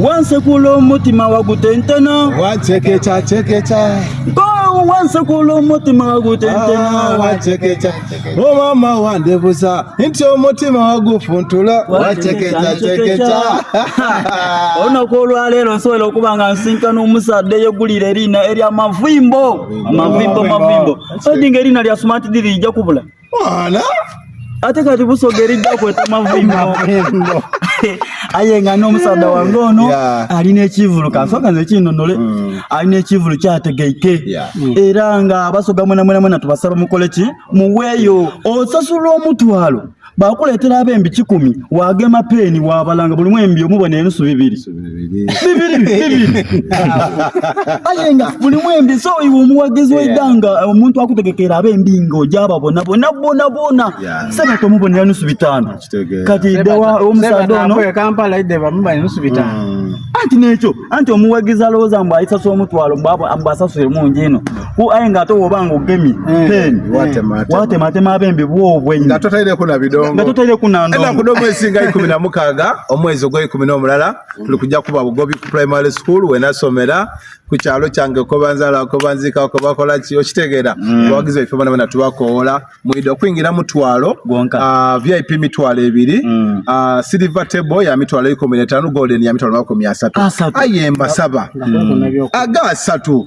Wansekula omutima wagutentena. Wanchekecha chekecha. Go wansekula omutima wagutentena. Ah, wanchekecha. Oh mama wandebuza nti omutima wagufuntula. Wanchekecha chekecha. Olunaku olwaleero nsobola okuba nga nsinkana omusaadha eyegulira eriina erya Mavimbo. Mavimbo Mavimbo. Odi nga eriina lya Smart D lirija kubula. Mwana. Ate kati Busoga erijja kweta Mavimbo. Aye nga n'omusaadha wange ono Yeah. alina ekivulu kansooka nze kinonole alina ekivulu kyategeike Yeah. era nga abasoga mwena mwena mwena tubasaba mukole ki muweeyo osasula omutwalo bakuleetera abembi kikumi wagema peeni wabalanga buli mwembi omubona enusu bibiri bibiri bibiri aye nga buli mwembi so iwe omuwagizi w'eighanga omuntu akutegekera abembi nga ojababona bona bona bona Yeah. sebe tomubonera nusu bitano Kitegeera. kati dewa omusaadha ono Seba Kampala idde bamuba nusu bitano. anti nekyo anti omuwagizi alowooza mbu alisasula omutwalo mbu abo- mbu asasule mungi ino Ku- aye nga ate woba nga ogemye peeni Watema, atema. watematema abembi bwobwe Nga totaireku na bidongo. nga totaireku na Ennaku ndongo dh'omwezi nga 16 omwezi ogw'eikumi n'omulala tuli kujja kuba Bugobi ku primary school we nasomera ku kyalo kyange kobanzala kobanzika kobakola ki okitegeera abawagizi baife bona bona tubakoola mwidde okwingira mutwalo Gwonka. ah, VIP mitwalo ebiri ah, silver table ya mitwalo 15 golden ya mitwalo 30 Asatu. aye mbasaba aga asatu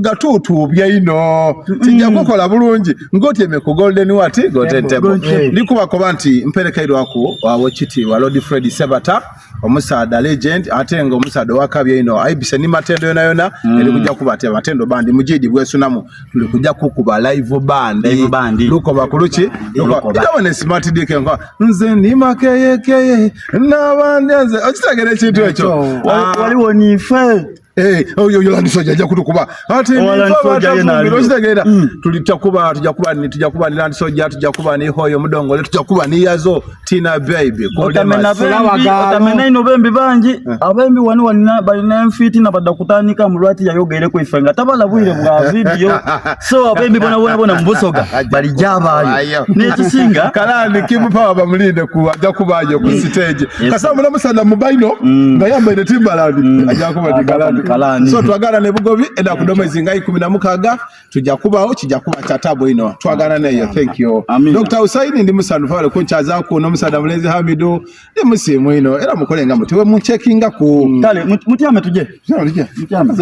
mumugatuutuubya ino kijja kukola bulungi ng'otyeme ku golden what golden table Golden. ndikubakoba nti mperekeirwaku awekitiibwa Lord Fred Sebata omusaadha legend ate nga omusaadha owakabi ino aibise ni matendo yona yona eri kujja kuba ate matendo bandi mujidi bwesunamu tuli kujja kukuba live band Live band. lukoba ku luki Lukoba. ndabona smart dick nko nze ndi makeyekeye n'abandi nze okitegera ekintu ekyo Wali- Ah. waliwo nife Eh, oyo oyo Land Soldier ajja kutukuba. Ati Owa Land nife Soldier yena abatafumbira, aliyo. okitegeera. Tulijja kuba tujja kuba ni tujja kuba ni Land Soldier, tujja kuba ni Hoyo Mudongole, tujja kuba ni Yazo Tina Baby. otamena Kodemas. bembi otamena ino bembi bangi abembi wano walina balina enfiitina badda kutandika mu lwati yayogereku ife nga tabala bwire bwa vidiyo so abembi bona bona bona mu Busoga balijja abaayo n'ekisinga Kalani Kim Power bamulinde ku ajja kubayo ku stage. Yes. Kasaba muna musaadha mubaino nga yambaire Timberland ajja kuba ni Ajja kuba ni Kalani. Kalani. So twagala ne Bugobi eda ku domezi nga 16 tujja kubawo kijja kuba kya tabu ino. Twagala neyo. Thank you. Amina. Dr. Usaini ndi musanufu wale kunkyazaaku n'omusaadha mulenzi Hamidu ndi musiimu ino era mukole nga mutiwe munchekinga ku kale mut- mutyame tuje Mutyame.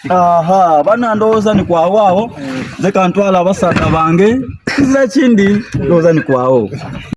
Aha, bana ndowooza ni kwawo awo nze kantwala abasaadha bange nzira kindi ndowooza ni kwawo.